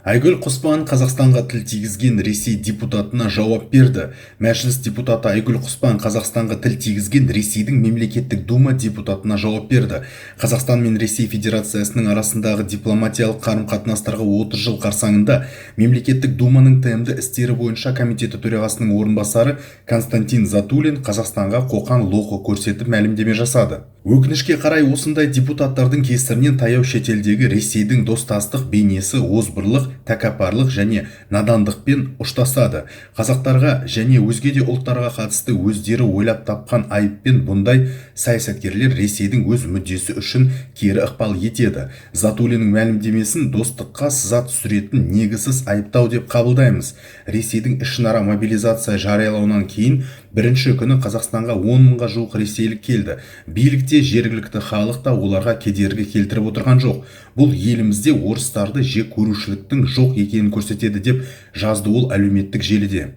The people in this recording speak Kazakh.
Айгүл Құспан Қазақстанға тіл тигізген Ресей депутатына жауап берді. Мәжіліс депутаты Айгүл Құспан Қазақстанға тіл тигізген Ресейдің Мемлекеттік Дума депутатына жауап берді. Қазақстан мен Ресей Федерациясының арасындағы дипломатиялық қарым-қатынастарға 30 жыл қарсаңында Мемлекеттік Думаның ТМД істері бойынша комитеті төрағасының орынбасары Константин Затулин Қазақстанға қоқан-лоқы көрсетіп мәлімдеме жасады. Өкінішке қарай, осындай депутаттардың кесірінен таяу шетелдегі Ресейдің достастық бейнесі озбырлық, тәкаппарлық және надандықпен ұштасады. Қазақтарға және өзге де ұлттарға қатысты өздері ойлап тапқан айыппен бұндай саясаткерлер Ресейдің өз мүддесі үшін кері ықпал етеді. Затулиннің мәлімдемесін достыққа сызат түсіретін негізсіз айыптау деп қабылдаймыз. Ресейдің ішінара мобилизация жариялауынан кейін бірінші күні Қазақстанға 10 мыңға жуық ресейлік келді. Билік те, жергілікті халық та оларға кедергі келтіріп отырған жоқ. Бұл елімізде орыстарды жек көрушіліктің жоқ екенін көрсетеді, деп жазды ол әлеуметтік желіде.